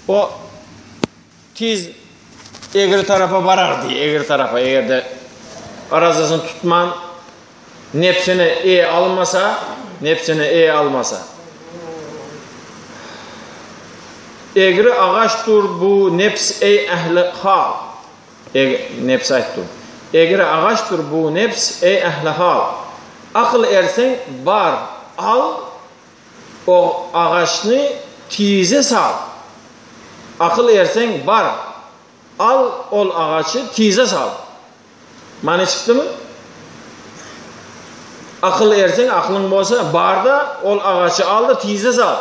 O tiz egri tarapa barar diýýär, egri tarapa eger-de arazasyny tutman nebsine eýe almasa, nebsine eýe almasa. Egri agaçdyr bu nebs eý ähli hal. Eg, nebs aýtdy. Egri agaçdyr bu nebs eý ähli hal. Akyl erseň bar, al o agaçny tize sal. Akyl erseň bar, al ol agaçy tize sal. Many çykdymy? Akyl erseň, aklyň bolsa, bar-da, ol agaçy al-da, tize sal.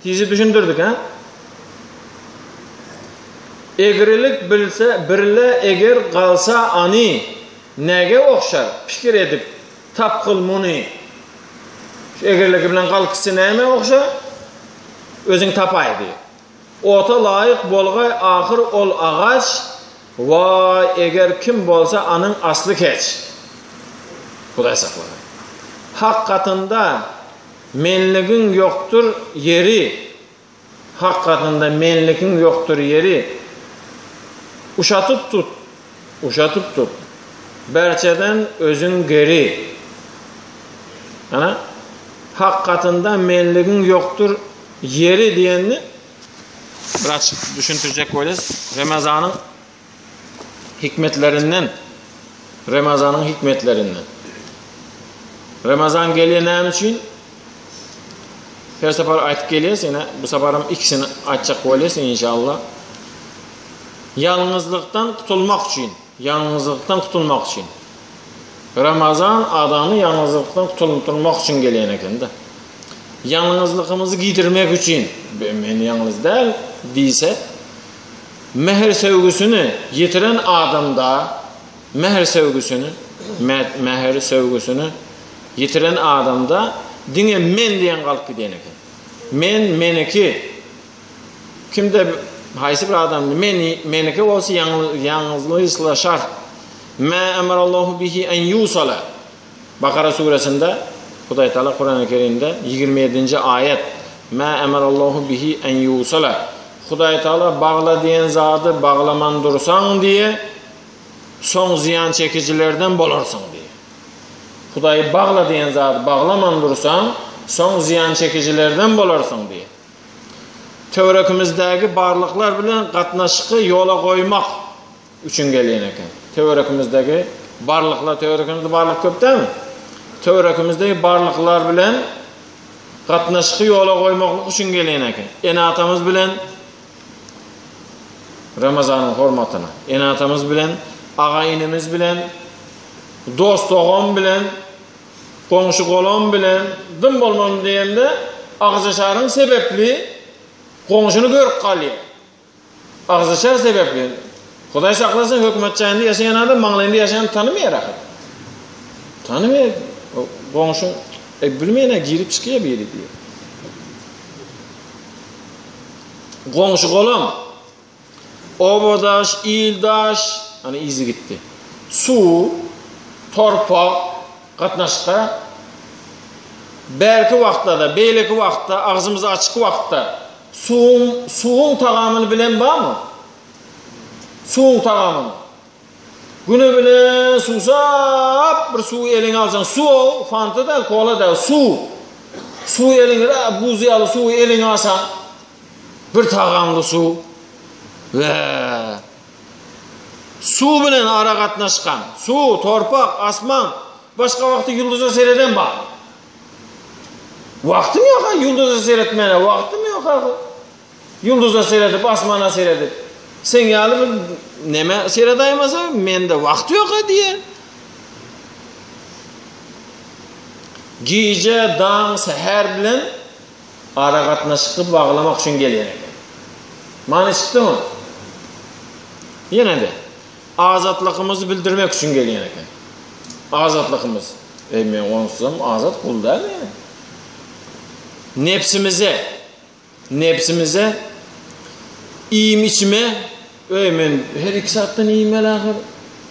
Tizi düşündirdik, hä? Egrilik bilse, birle eger galsa any, näge ogşar, pikir edip, tapgyl muny. Şu egriligi bilen galyp gitse nämä ogşar? Özüň tapaý diýip. Ota laýyk bolgaý ahyr ol agaç, Waý, eger kim bolsa anyň asly keç. Hudaý saklagyn. Hak gatynda menligiň ýokdur ýeri, Hak gatynda menligiň ýokdur ýeri. Uşatyp tut, uşatyp tut, Berçeden özüň geri. Ana, Hak gatynda menligiň ýokdur ýeri diýenini bir açyk düşündirjek bolýas. Ramazanyň hikmetlerinden Ramazanyň hikmetlerinden. Ramazan gelýär näme üçin? Her sapar aýtyp gelýäs, ýene bu saparam ikisini aýtjak bolýas inşallah. Ýalňyzlykdan gutulmak üçin, ýalňyzlykdan gutulmak üçin. Ramazan adamy ýalňyzlykdan gutulmak üçin gelýän ekende. Ýalňyzlygymyzy gidirmek üçin, men ýalňyz däl diýse, mähir söýgüsini ýitiren adamda, mähir söýgüsini, mähir söýgüsini ýitiren adamda diňe men diýen galyp gidýän eken. Men, meniki. Kimde haýsy bir adam men, meniki bolsa ýalňyzlaşar. Mä emarallahu bihi en yusala. Bakara suresinde Hudaý Taala Kurany Kerimde 27-nji aýat Mä emarallahu bihi en yusala. Hudaý Taala bagla diýen zady baglaman dursaň diýe, soň zyýan çekijilerden bolarsyň diýe. Hudaý bagla diýen zady baglaman dursaň, soň zyýan çekijilerden bolarsyň diýe. Töwerekimizdäki barlyklar bilen gatnaşyky ýola goýmak üçin gelýän eken. Töwerekimizdäki barlyklar, töwerekimizde barlyk köp dälmi? Töwerekimizdäki barlyklar bilen gatnaşyky ýola goýmaklyk üçin gelýän eken. Ene-atamyz bilen Ramazanyň hormatyna, ene-atamyz bilen, aga-inimiz bilen, dost-dogan bilen, goňşy-golam bilen dym bolmaly diýende, agzaçaryň sebepli goňşyny görüp galýar. Agzaçar sebäpli, Hudaý saklasyn, hökümet jaýynda ýaşaýan adam maňlaýynda ýaşaýany tanymaýar ahyr. Tanymaýar. Goňşy, e, bilmeýän-ä girip çykýar biri diýýär. Goňşy-golam, obadaş, ildaş, ana yzy gitdi. Suw, torpak gatnaşykda bärki wagtlarda, beýleki wagtda, agzymyz açyk wagtda Suwuň suwuň tagamyny bilen barmy? Suwuň tagamyny. Güne bilen suwsap bir suwy eliňe alsaň, suw, fanta däl, kola däl, suw. Suwy eliňe buz ýaly suwy eliňe alsaň, bir tagamly suw. We suw bilen ara gatnaşkan, suw, torpak, asman, başga wagty ýyldyza sereden bar. Wagtym ýok ha ýulduza seretmäne, wagtym ýok ha. Ýulduza seredip, asmana seredip. Sen ýaly bir neme seredaýmasa, mende wagt ýok ha diýe. Gije, daň, säher bilen aragatnaşyky baglamak üçin gelýän eken. Many çykdymy? Ýene-de azatlygymyzy bildirmek üçin gelýän eken. Azatlygymyz. Eý men onsuzam azat gul dälmi? Nebsimize, nebsimize iým içme, öý men her 2 saatdan iýmeli ahyr,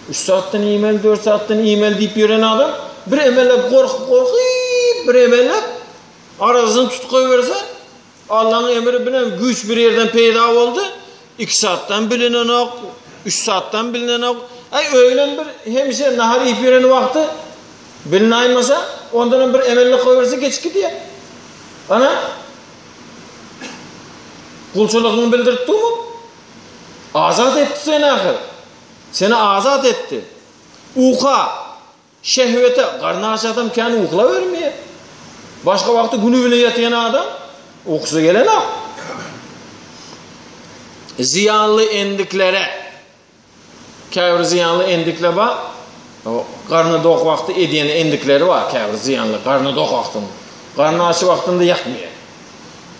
3 saatdan iýmeli, 4 saatdan iýmeli diýip ýören adam bir emellep gorkup gorkup bir emellep arazyny tutup goýberse. Allanyň emri bilen güýç bir ýerden peýda boldy. Iki saatdan bilinenok, üç saatdan bilinenok. Aý öýlen bir hemişe nahar iýip ýören wagty bilinaýmasa, ondanam bir emellik goýberse geçip gidýär. Ana, gulçulygyňy bildirip durmy? Azat etdi seni ahyr. Seni azat etdi. Uka, şehwete, garny aç adam kän uklabermeýär. Başga wagty güni bile ýatýan adam ukusy gelenok. Zyýanly endiklere käbir zyýanly endikler bar. Garny dok wagty edýän endikleri bar käbir zyýanly garny dok wagtynda. Garny aç wagtynda ýatmaýar.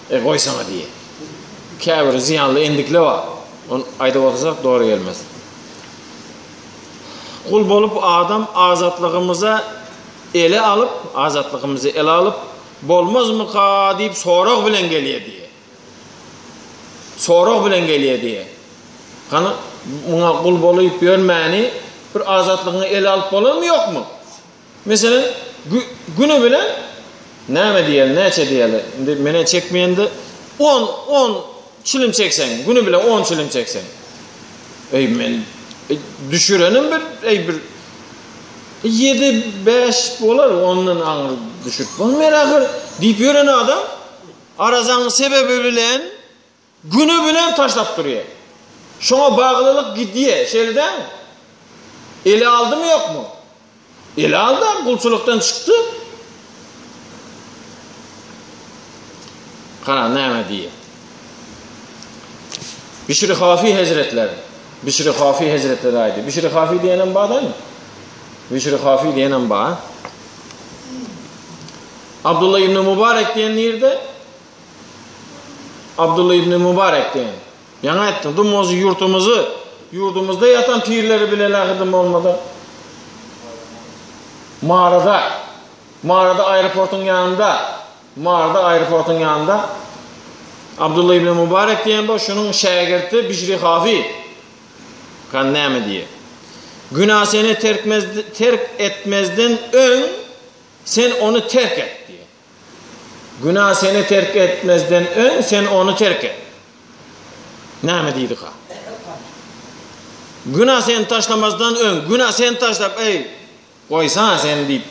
E goýsana diýýär. Käbir zyýanly endikler bar. Ony aýdyp otursak dogry gelmez. Gul bolup adam azatlygymyza ele alyp, azatlygymyzy ele alyp bolmazmyka diýip sorag bilen gelýär diýýär. Sorag bilen gelýär diýýär. Hany muňa gul bolup ýörmäni bir azatlygyňy ele alyp bolarmy ýokmy? Meselem, güni bilen näme diýeli, näçe diýeli? Indi menä çekmeýende 10, 10 çilim çekseň, güni bilen 10 çilim çekseň. Eý men düşürenim bir, eý bir 7, 5 bolar, ondan aňry düşürip bolmaýar ahyr diýip ýören adam arazaň sebebi bilen Güni bilen taşlap durýar. Şoňa baglylyk gidýär, şeýle dälmi? Ele aldymy ýokmy? Ele aldy, gulçulykdan çykdy. Gara näme diýýär? Bişri Hafi hezretleri, Bişri Hafi hezretleri aýdy. Bişri Hafi diýenem bar dälmi? Bişri Hafi diýenem bar. Abdullah ibn Mubarek diýen nirde? Abdylla ibn Mübarek diýen. Ýaňy aýtdym, dymyzy ýurtumyzy, ýurdumyzda ýatan pirleri bile lahydym bolmasa. Maryda, Maryda aeroportyň ýanynda, Maryda aeroportyň ýanynda Abdylla ibn Mübarek diýen bu şunuň şägirti Bişri Hafi. Kan näme diýýär? Günä seni terkmez, terk etmezden öň sen ony terk et diýýär. Günä seni terk etmezden öň sen ony terk et. Näme diýdika? Günä seni taşlamazdan öň, günä seni taşlap, eý, goýsana sen diýip,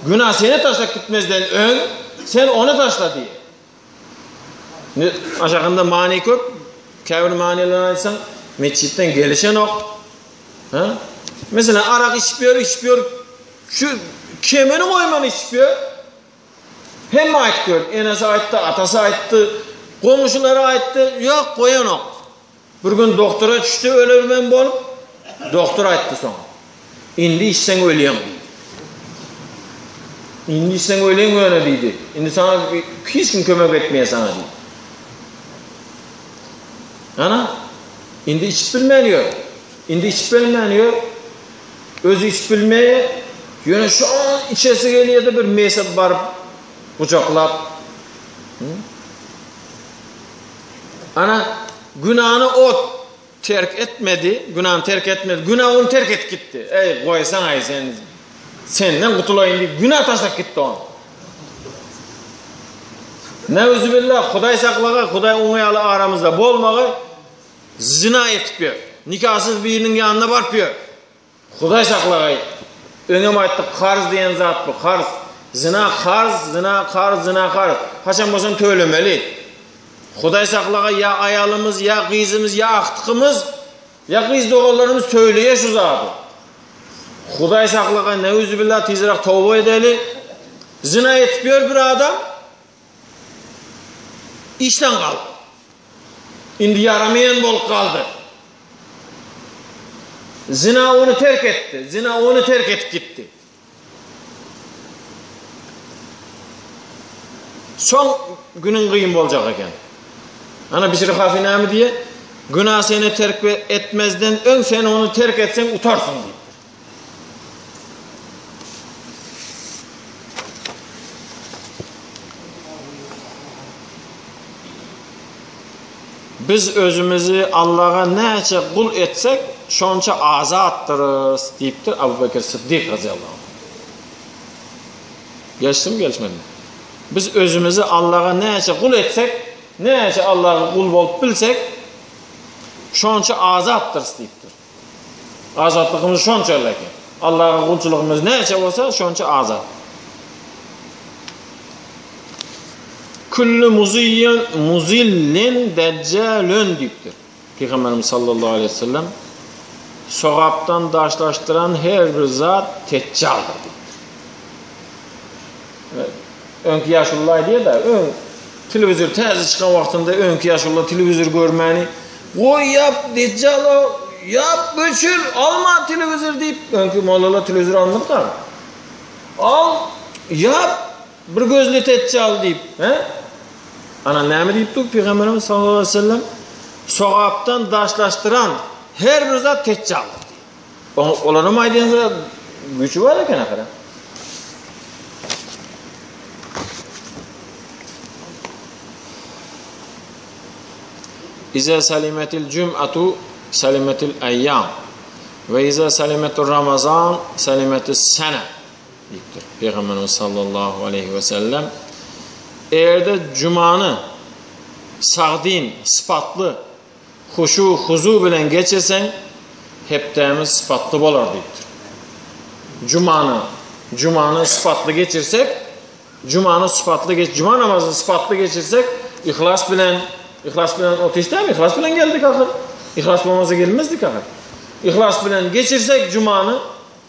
günä seni taşlap gitmezden öň sen ony taşla diýýär. Indi aşagynda many köp, käbir manylaryny aýtsaň, metjitden gelişenok. Ha? Meselem, arak içip ýör, içip ýör, şu kemini goýman içip ýör. Hemme aýtyp gördi. Enesi aýtdy, atasy aýtdy, goňşulary aýtdy, ýok, goýanok. Bir gün doktora düşdi ölermen bolup, doktor aýtdy soň. Indi içseň ölýäň diýdi. Indi içseň ölýäň ýöne diýdi. Indi saňa hiç kim kömek etmeýär saňa diýdi. Ana, indi içip bilmän ýör. Indi içip bilmän ýör. Özi içip bilmeýär. Ýöne şoň içesi gelýär-de bir mese baryp gujaklap. Ana, günany ot terk etmedi, günany terk etmedi. Günä ony terk edip gitdi. Eý, goýsaň-aý sen, senden gutulaýyn diýip günä taşlap gitdi ony. Neuzubillah, Hudaý saklagaý, Hudaý oňa ýaly aramyzda bolmagaý. Zyna etip ýör. Nikasyz biriniň ýanyna baryp ýör. Hudaý saklagaý. Öňem aýtdyk, karz diýen zat bu, karz. Zyna karz, zyna karz, zyna karz. Haçan bolsam tölemeli. Hudaý saklagaý, ýa aýalymyz, ýa gyzymyz, ýa agtykymyz, ýa gyz doganlarymyz töleýär şu zady. Hudaý saklagaý, neuzubillah, tizräk toba edeli. Zyna etip ýör bir adam. Işden galdy. Indi ýaramaýan bolup galdy. Zina ony terk etdi. Zina ony terk edip gitdi. Soň günüň gyýyn boljak eken. Ana Bişri Hafi näme diýýär? Günä seni terk etmezden öň sen ony terk etseň utarsyň diýipdir. Biz özümizi Allaha näçe gul etsek, şonça azatdyrys diýipdir Abu Bekir Siddik razyýallahu anh. Gelişdimi, gelişmedimi? Biz özümizi Allaha näçe gul etsek, Näçe Allaha gul bolup bilsek, şonça azatdyrys diýipdir. Azatlygymyz şonça eken. Allaha gulçulygymyz näçe bolsa, şonça azat. Külli muziyyin muzillin deccalun diýipdir. Pygamberimiz sallallahu aleyhi ve sellem sogapdan daşlaşdyran her bir zat tecjaldyr diýipdir. Öňki ýaşulular aýdýar-da, öň telewizor täze çykan wagtynda öňki ýaşulular telewizor görmäni, goý ýap, dejjal o, ýap, öçür, alma telewizor diýip, öňki mollalar telewizor almady-da. Al, ýap, bir gözli dejjal diýip, he? Ana näme diýipdi Pygamberimiz sallallahu aleyhi ve sellem? Sogapdan daşlaşdyran her bir zat dejjaldyr diýip. Olaryň aýdýan zat güýji bar eken ahyry. Iza salimetil cum'atu salimetil ayyam ve iza salimetur ramazan salimetis sene diýipdir. Peygamberimiz sallallahu aleyhi ve sellem eger-de jumany sagdyn, sypatly Huşu, huzu bilen geçirseň, hepdämiz sypatly bolar diýipdir. Jumany, jumany sypatly geçirsek, jumany sypatly geç, juma namazyny sypatly geçirsek, yhlas bilen, yhlas bilen otyş dämi? Yhlas bilen geldik ahyr. Yhlas bolmasa gelmezdik ahyr. Yhlas bilen geçirsek jumany,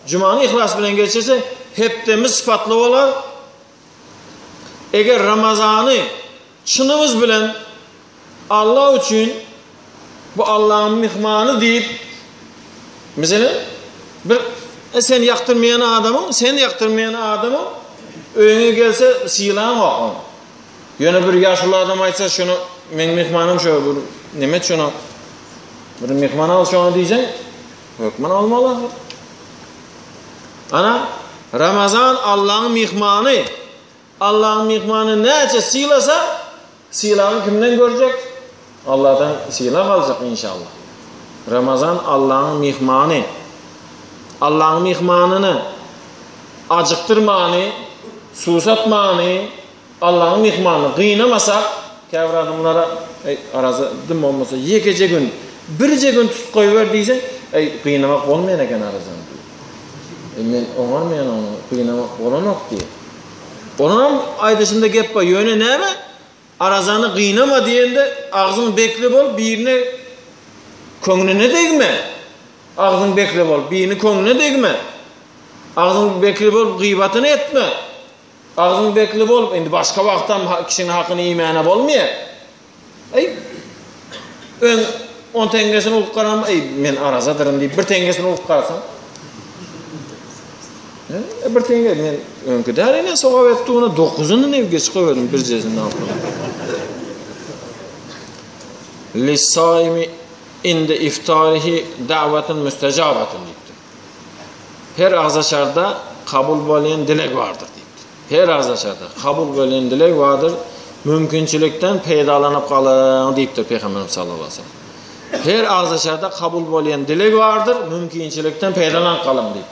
jumany yhlas bilen geçirsek, hepdemiz sypatly bolar. Eger Ramazany çynymyz bilen Allah üçin bu Allahyň myhmany diýip, meselem, bir e, sen ýakdyrmaýan adamyň, sen ýakdyrmaýan adamyň öýüňe gelse sylaňok ony. Ýöne bir ýaşuly adam aýtsa, şuny meň myhmanym şo bir neme et şuny bir myhman al şony diýseň, hökman almaly ahyr. Ana, Ramazan Allahyň myhmany. Allahyň myhmanyny näçe sylasa, sylagyny kimden görjek? Allahdan sylag aljak inşallah. Ramazan Allahyň myhmany. Allahyň myhmanyny ajykdyrmany, susatmany, Allahyň myhmanyny gynamasak, käbir adamlara, eý, araza dym bolmasa ýekeje gün, birje gün tutup goýber diýseň, eý, gynamak bolmaýan eken arazany diýýär. Eý, men oňarmaýan ony, gynamak bolanok diýýär. Onuňam aýdyşynda gep bar, ýöne näme? Arazany gynama diýende agzyň bekli bol, birine köňlüne degme. Agzyň bekli bol, birini köňlüne degme. Agzyň bekli bol, gybatyny etme. Agzyň bekli bolup, indi başga wagtam kişiniň hakyny iýmäne bolmaýar. Eý, öň on teňňesini urup garam, eý, men arazadyryn diýip, bir teňňesini urup garasaň. E, bir teňňe, men öňki däl ene sogap etdi ona, dokuzyny ne geç goýberdim, birjesini alyp. Lissaimi inde iftarihi da'watun müstejabatun diýipdir. Her agzaçarda kabul bolýan dileg bardyr diýipdir. Her agzaçarda kabul bolýan dileg bardyr. Mümkinçilikden peýdalanyp galyň diýipdir Pygamberimiz sallallahu aleyhi ve sellem. Her agzaçarda kabul bolýan dileg bardyr, mümkinçilikden peýdalanyp galyň diýip.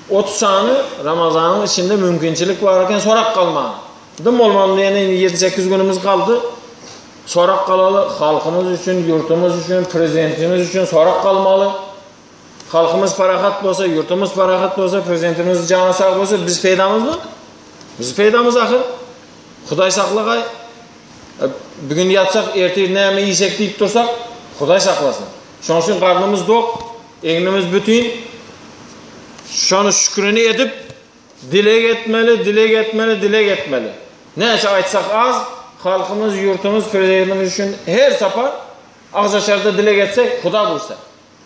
30 sany Ramazanyň içinde mümkinçilik bar eken sorak galmaň. Dym bolmam diýene indi 7-8 günümiz galdy. Sorak galaly, halkymyz üçin, ýurtumyz üçin, prezidentimiz üçin sorak galmaly. Halkymyz parahat bolsa, ýurtumyz parahat bolsa, prezidentimiz jany sag bolsa, biz peýdamyzmy? Biz peýdamyz ahyr. Hudaý saklagaý. E, bugün ýatsak, ertir näme iýsek diýip dursak, Hudaý saklasyn. Şonuň üçin garnymyz dok, egnimiz bütin. Şony şükrüni edip, dileg etmeli, dileg etmeli, dileg etmeli. Näçe aýtsak az, halkymyz, ýurtumyz, prezidentimiz üçin her sapar agzaçarda dileg etsek, Huda buýursa.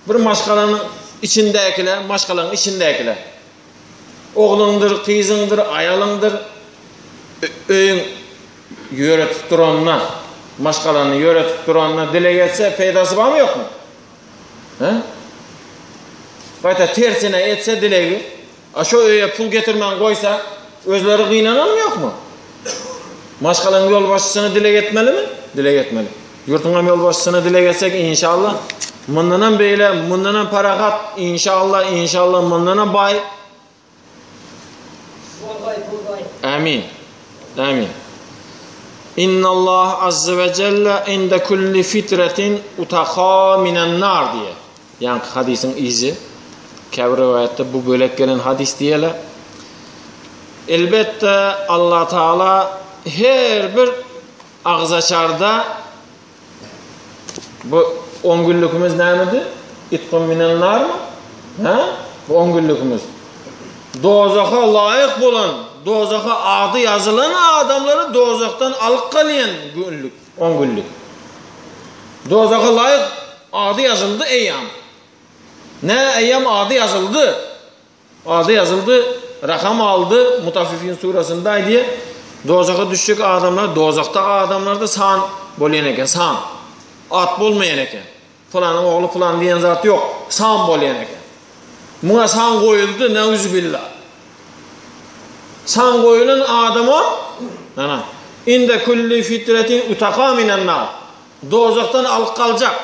Bir maşgalanyň içindäkiler, maşgalanyň içindäkiler. Ogluňdyr, gyzyňdyr, aýalyňdyr, öýüň ýöretip duranyna, maşgalany ýöretip duranyna dileg etse peýdasy barmy ýokmy? He? Gaýta tersine etse dilegi, A şo öýe pul getirmän goýsa, özleri gynanarmy ýokmy? Maşgalaň ýolbaşçysyna dileg etmelimi? Dileg etmeli. Ýurtuňam ýolbaşçysyna dileg etsek, inşallah, mundanam beýle, mundanam parahat, inşallah, inşallah, mundanam baý. Amin. Amin. Innallah azze we celle inde kulli fitretin utaka minen nar diýýär. Ýaňky hadysyň yzy. Käbir rowaýatda bu bölek gelen hadys diýýärler. Elbetde Allah Taala her bir agzaçarda bu 10 günlükimiz nämedi? Itkum minen narmy? Ha? Bu 10 günlükimiz. Dozaha laýyk bolan, dozaha ady ýazylan adamlary dozakdan alyp galýan günlük, 10 günlük. Dozaha laýyk ady ýazyldy eýýam. Nä eýýam ady ýazyldy. Ady ýazyldy, rakam aldy, Mutaffifin surasynda aýdýar, dozaha düşjek adamlar, dozakdaky adamlarda san bolýan eken, san. At bolmaýan eken. Pylanyň ogly pylan diýen zat ýok, san bolýan eken. Muňa san goýuldy, neuzubilla. San goýulan adama, ana, inde kulli fitretin utaka minen nar. Dozakdan alyp galjak.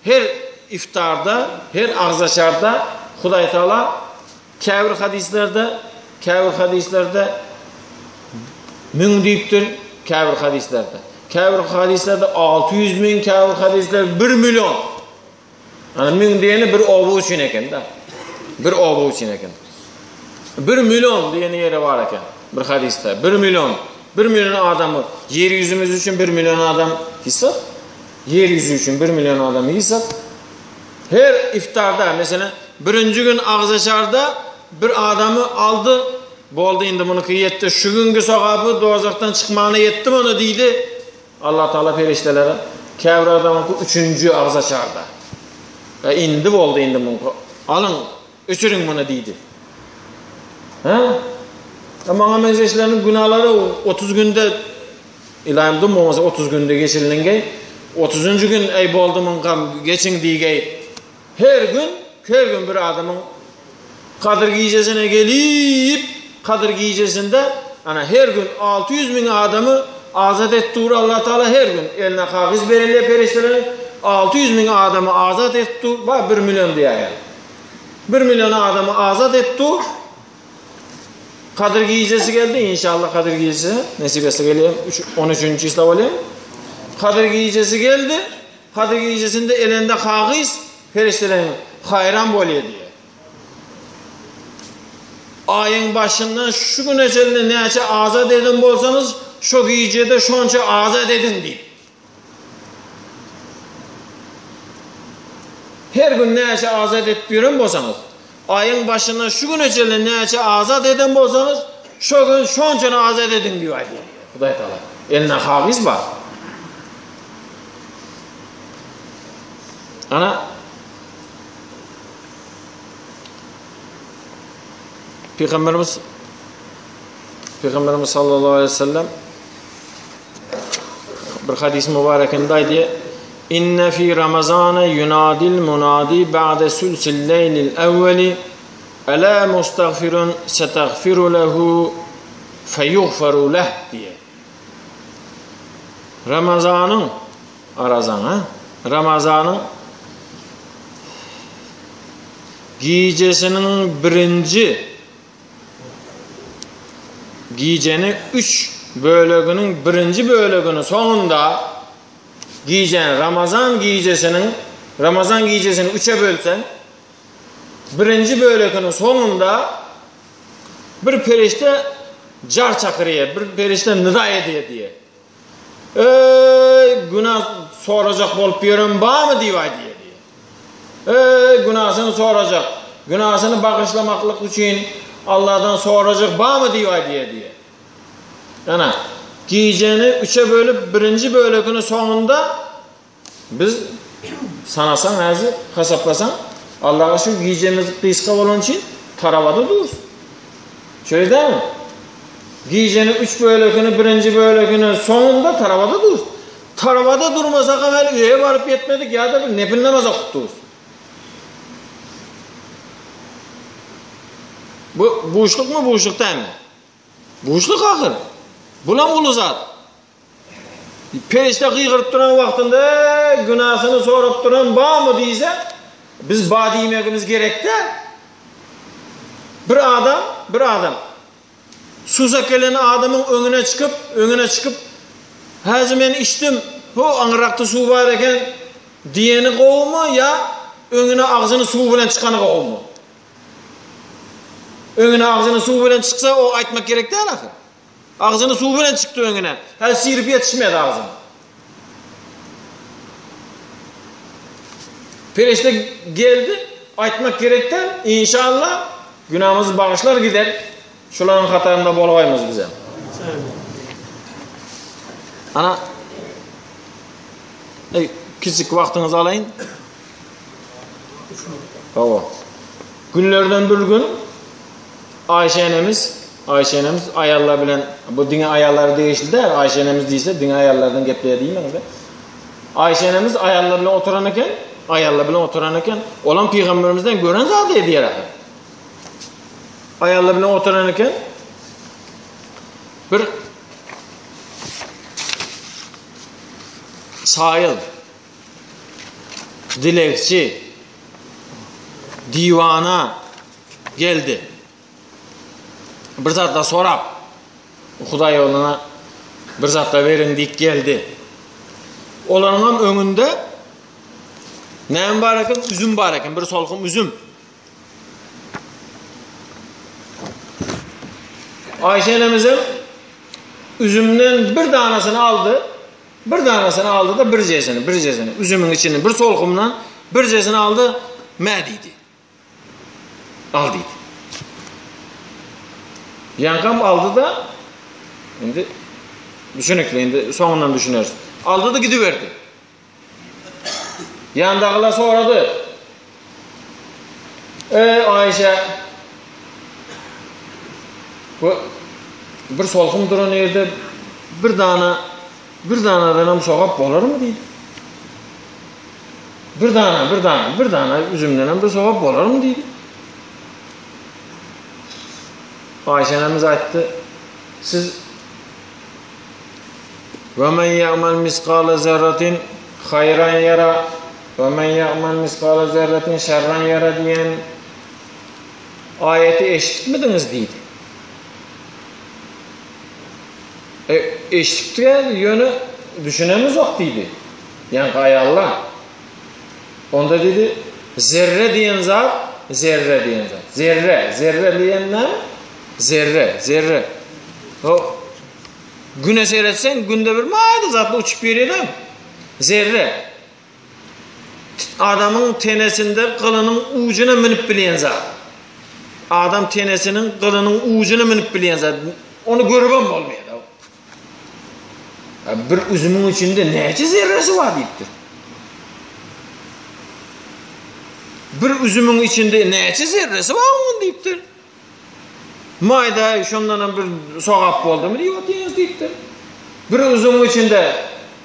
Her iftarda, her agzaçarda Hudaý Taala käbir hadyslerde, käbir hadyslerde müň diýipdir, käbir hadyslerde. Käbir hadyslerde 600 müň, käbir hadyslerde 1 million. Ana müň diýeni bir oba üçin eken-de. Bir oba üçin eken. 1 million diýeni ýeri bar eken bir hadysda. 1 million. 1 million adamy ýer ýüzümiz üçin 1 million adam hesap. Ýer ýüzi üçin 1 million adam hesap. Her iftarda, meselem, birinji gün agzaçarda bir adamy aldy, boldy indi munuky ýetdi, şu günki sogaby dozakdan çykmagyna ýetdi muny diýdi. Allah Taala perişdelere käbir adamyňky üçünji agzaçarda. E indi boldy indi muňky. Alyň, öçüriň muny diýdi. Hä? E maňa meňzeşleriniň günalary 30 günde Ylaýym dym bolmasa 30 günde geçilingeý. 30-njy gün eý boldy muňkam geçiň diýgeý. Her gün, her gün bir adamyň Kadyr gijesine gelip, Kadyr gijesinde ana her gün 600 müň adamy azat et dur Allah Taala her gün eline kagyz berilýär perişdeleriň 600 müň adamy azat et dur, ba 1 million diýýär. 1 million adamy azat et dur. Kadyr gijesi geldi inşallah Kadyr gijesi nesip etse gelýär 13-nji isla bolýar. Kadyr gijesi geldi. Kadyr gijesinde elinde kagyz perişdeleriň haýran bolýar diýýär. Aýyň başyndan şu güne çenli näçe azat eden bolsaňyz, şo gijede şonça azat ediň diýip. Her gün näçe azat edip ýören bolsaňyz, aýyň başyndan şu güne çenli näçe azat eden bolsaňyz, şo gün şonçany azat ediň diýip aýdýar. Hudaý Taala. Elinde kagyz bar. Ana Pygamberimiz Pygamberimiz sallallahu aleyhi ve sellem bir hadis mübarekinde aýdýar. Inne fi Ramazana yunadil munadi ba'de sulsil leylil evveli Ela mustagfirun setagfiru lehu feyughfaru leh diýýär. Ramazanyň arazan ha? Ramazanyň gijesiniň birinji gijeni üç böleginiň birinji böleginiň soňunda gijäni Ramazan gijesiniň Ramazan gijesini üçe bölseň birinji böleginiň soňunda bir perişde jar çakyrýar, bir perişde nida edýär diýýär. Eý, günah sorajak bolup ýören barmy diýip aýdýar diýýär. Eý, günasyny sorajak, günasyny bagyşlamaklyk üçin Allahdan sorajak barmy diýip aýdýar diýýär. Ana, gijeni üçe bölüp birinji bölekini soňunda Biz sanasaň häzir, hasaplasaň, Allaha şükür gijemiz gysga bolany üçin tarabada durus. Şeýle dälmi? Gijeni üç bölekini, birinji bölekini soňunda tarabada durus. Tarabada durmasakam häli öýe baryp ýetmedik ýa-da bir nepil namaz okyp durus. Bu buşlukmy, buşluk dälmi? Buşluk ahyr. Bulam uly zat. Perişde gygyryp duran wagtynda, Eý, günasyny sorap duran barmy diýse, biz bar diýmegimiz gerek-dä. Bir adam, bir adam susak gelen adamyň öňüne çykyp, öňüne çykyp. Häzir men içdim, ho aňyrakda suw bar eken diýeni gowumy ýa öňüne agzyny suw bilen çykany gowumy? Öňüne agzyny suw bilen çyksa o aýtmak gerek däl ahyr. Agzyny suw bilen çykdy öňüne. Häzir syryp ýetişmedi agzyny. Perişde geldi, aýtmak gerek däl, inşallah günahymyzy bagyşlar gider. Şularyň hatarynda bolgaýmyz bizem. Ana Ey, kiçik wagtyňyzy alaýyn. Hawa. Günlerden bir gün Aýşe enemiz, Aýşe enemiz aýallar bilen, bu diňe aýallara degişli däl, Aýşe enemiz diýse diňe aýallardan gepleýär diýmäň-de. Aýşe enemiz aýallar bilen oturan eken, aýallar bilen oturan eken, olam pygamberimizden gören zady edýär ahyr. Aýallar bilen oturan eken. Bir saýyl dilegçi diwana geldi. Bir zatlar sorap, Hudaý ýoluna bir zatlar beriň diýip geldi. Olaryň hem öňünde näme bar eken? Üzüm bar eken, bir solgun üzüm. Aýşe enemizem üzümden bir danasyny aldy. Bir danasyny aldy-da birjesini, birjesini, üzümiň içini bir solgumdan birjesini aldy, mä diýdi. Al diýdi. Ýaňkam aldy-da, indi düşünikli, indi soňundan düşüneris. Aldy-da gidiberdi. Ýandagylar sorady. Eý Aýşe, bu bir solgun duran ýerde bir dana bir danadan hem sogap bolarmy diýdi. Bir dana, bir dana, bir dana üzümden hem bir sogap bolarmy diýdi. Aýşe enemiz aýtdy, siz Ve men ya'mel miskale zerratin hayran yara ve men ya'mel miskale zerratin şerran yara diýen aýeti eşitipmidiňiz diýdi. E, eşitipdik ýöne düşünemizok diýdi. Ýaňky aýallar. Onda diýdi, zerre diýen zat, zerre diýen zat. Zerre, zerre diýen näme? Zerre, zerre. O Güne seretseň, günde bir maýda zatlar uçup ýörýär-de. Zerre. Adamyň tenesinde gylynyň ujuna münüp bilýän zat. Adam tenesiniň gylynyň ujuna münüp bilýän zat. Ony görübem bolmaýar. Bir üzümiň içinde näçe zerresi bar diýipdir. Bir üzümiň içinde näçe zerresi bar onuň diýipdir. Maýda şondanam bir sogap boldumy diýip otyňyz diýipdir. Bir üzümiň içinde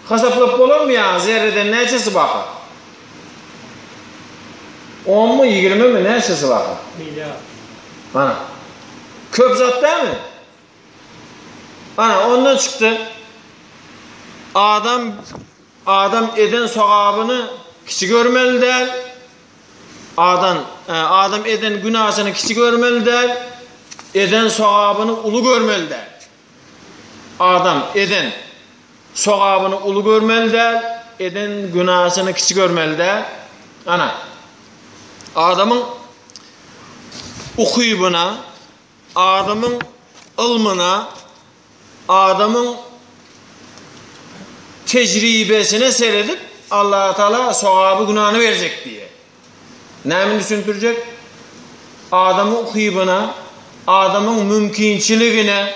hasaplap bolarmy ýa zerreden näçesi barka? Onmy, ýigrimimi näçesi barka? Milliard. Ana. Köp zat dälmi? Ana ondan çykdy. Adam adam eden sogabyny kiçi görmeli däl. Adam e, adam eden günasyny kiçi görmeli däl. Eden sogabyny uly görmeli däl. Adam eden sogabyny uly görmeli däl, eden günasyny kiçi görmeli däl. Ana. Adamyň ukybyna Adamyň ylmyna, adamyň tejribesine seredip Allatagala sogaby günany berjek diýýär. Näme düşündirjek? Adamyň ukybyna, adamyň mümkinçiligine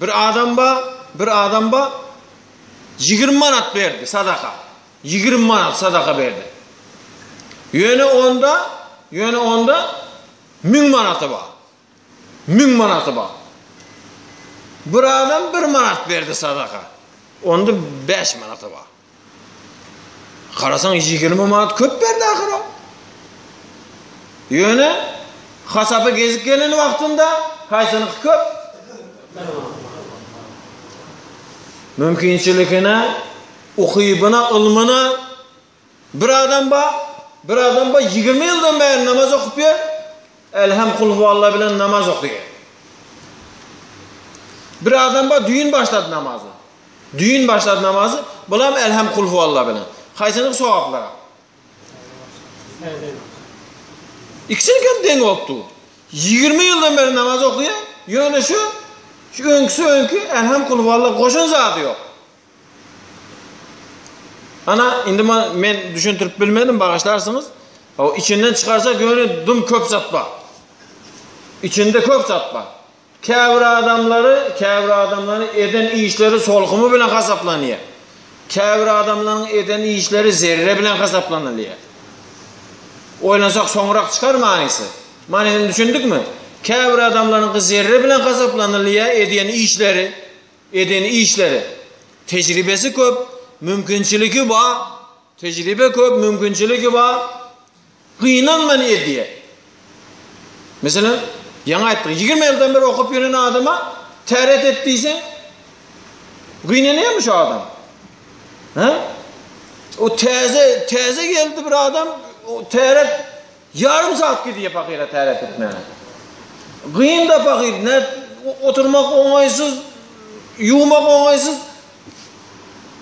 bir adam bar, bir adam bar 20 manat berdi sadaka. 20 manat sadaka berdi. Ýöne onda, ýöne onda Müň manaty bar. Müň manaty bar. Bir adam bir manat berdi sadaka. Onda bäş manaty bar. Garasaň 20 manat köp berdi ahyr o. Ýöne hasaba gezip gelen wagtynda haýsynyky köp? Mümkinçiligine, ukybyna, ylmyna Bir adam bar, bir adam bar 20 ýyldan bäri namaz okup ýör. Elham kulhualla bilen namaz okuýar. Bir adam bar düýn başlady namazy. Düýn başlady namazy, bulam Elham Kulhuwalla bilen. Haýsynyňky sogaplyrak? Ikisiniňkem deň bolup dur. 20 ýyldan beri namaz okaýar, ýöne şu şu öňküsi öňki Elham Kulhuwalla goşan zady ýok. Ana, indi men düşündirip bilmedim, bagyşlarsyňyz. O içinden çykarsak ýöne dum köp zat bar. İçinde köp zat bar. Käbir adamlary, käbir adamlaryň eden işleri solgumy bilen hasaplanýar. Käbir adamlaryň eden işleri zerre bilen hasaplanylýar. Oýlansak soňrak çykar manysy. Manysyny düşündikmi? Käbir adamlaryňky zerre bilen hasaplanylýar edýän işleri, eden işleri. Tejribesi köp, mümkinçiligi bar, tejribe köp, mümkinçiligi bar. Gynanman edýär. Meselem, ýaňy aýtdyk, 20 ýyldan beri okap ýören adama täret et diýseň, gynanýarmy şu adam? Hä? O täze, täze geldi bir adam, o täret ýarym saat gidýär pahyra täret etmäge. Gyn da pahyr, ne oturmak oňaýsyz, ýuwmak oňaýsyz.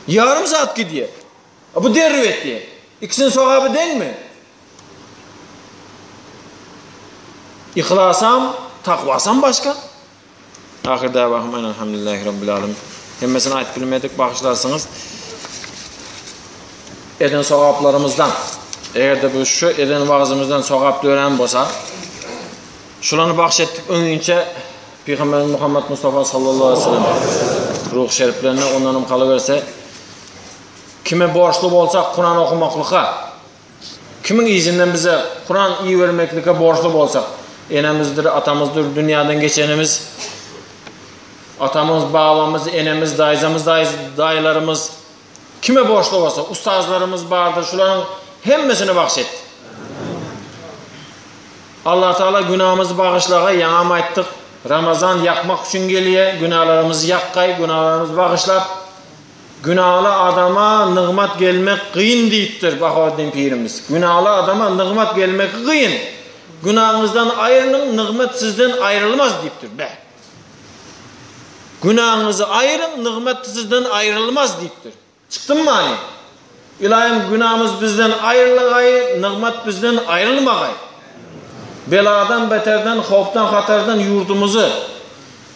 Ýarym saat gidýär. A bu derrew etýär. Ikisiniň sogaby deňmi? Yhlasam, takwasam başga. Ahyr dawahum enelhamdülillahi rabbil alamin. Hemmesini aýdyp bilmedik, bagyşlarsyňyz. Eden sogaplarymyzdan, eger-de bu şu eden wagzymyzdan sogap dörän bolsa, şulany bagş etdik öňinçe Pygamberimiz Muhammed Mustafa sallallahu aleyhi ve sellem ruh şeriflerine ondanam kalyberse Kime borçly bolsak Kuran okamaklyka, kimiň yzyndan bize Kuran ibermeklike borçly bolsak, enemizdir, atamyzdyr, dünýäden geçenimiz, atamyz, babamyz, enemiz, daýzamyz, daýylarymyz, kime borçly bolsak, ustazlarymyz bardyr, şularyň hemmesine bagş et. Allah Teala günahymyzy bagyşlaga, ýaňam aýtdyk, Ramazan ýakmak üçin gelýär, günahlarymyzy ýakgaý, günahlarymyzy bagyşlap, Günaly adama nygmat gelmek gyn diýipdir Bahaweddin pirimiz. Günaly adama nygmat gelmek gyn. Günaňyzdan aýrylyň, nygmat sizden aýrylmaz diýipdir. Beh. Günaňyzy aýryň, nygmat sizden aýrylmaz diýipdir. Çykdymy many? Ylaýym günamyz bizden aýrylagaý, nygmat bizden aýrylmagaý. Beladan beterden, howpdan hatardan ýurdumyzy,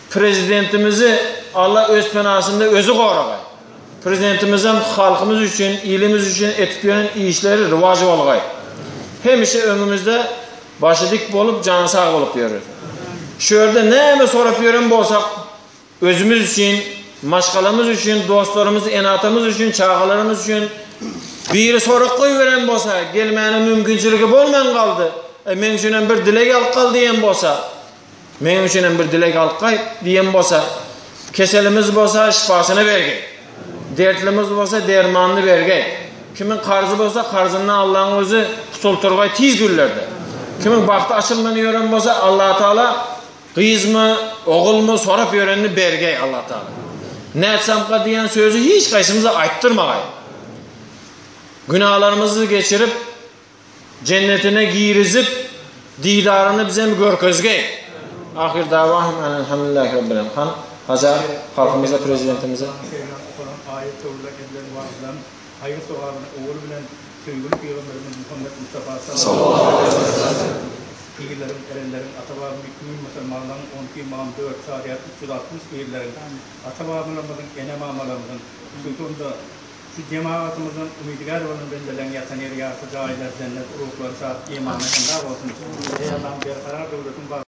Prezidentimizi Alla öz penasynda özi goragaý. Prezidentimizem halkymyz üçin, ilimiz üçin etip ýören işleri rywaç bolgaý. Hemişe öňümizde başy dik bolup, jany sag bolup ýörür. Şu ýerde näme sorap ýören bolsak, özümiz üçin, maşgalamyz üçin, dostlarymyz, ene-atamyz üçin, çagalarymyz üçin biri sorag goýberen bolsa, gelmäne mümkinçiligi bolman galdy, e, meň üçinem bir dileg alyp gal diýen bolsa, Meň üçinem bir dileg alyp gaýt diýen bolsa, keselimiz bolsa şypasyny bergeý. Dertlimiz bolsa dermanyny bergeý. Kimiň karzy bolsa karzyndan Allaň özi gutultyrgaý tiz günlerde. Kimiň bagty açylman ýören bolsa Allatagala gyzmy, ogulmy sorap ýörenini bergeý Allatagala. Nätsamka diýen sözi hiç gaýsymyza aýtdyrmagaý. Günalarymyzy geçirip Jennetine girizip, didaryny bizem görkezgeý. Ahyr dawahum enelhamdülillahi rabbil alamin. Han Haja halkymyza prezidentimize. Şeýle okalan aýat-töwirler edilen wagyzlaryň haýyr-sogabyny owaly bilen söýgüli Pygamberimiz Muhammet Mustafa sallallahu aleýhi we sellem, pirleriň, erenleriň, ata-baba mümin musulmanlaryň onki ymam, dört şaryýat, 360 pirleriň, ata-babalarymyzyň, ene-mamalarymyzyň, hususan-da, Şu jemagatymyzdan umydygär bolan bendeleň ýatan ýeri ýagty jaýlar, jennet, ruhlary şat, imany hemra bolsun. Eý Allahym berkarar döwletiň bag.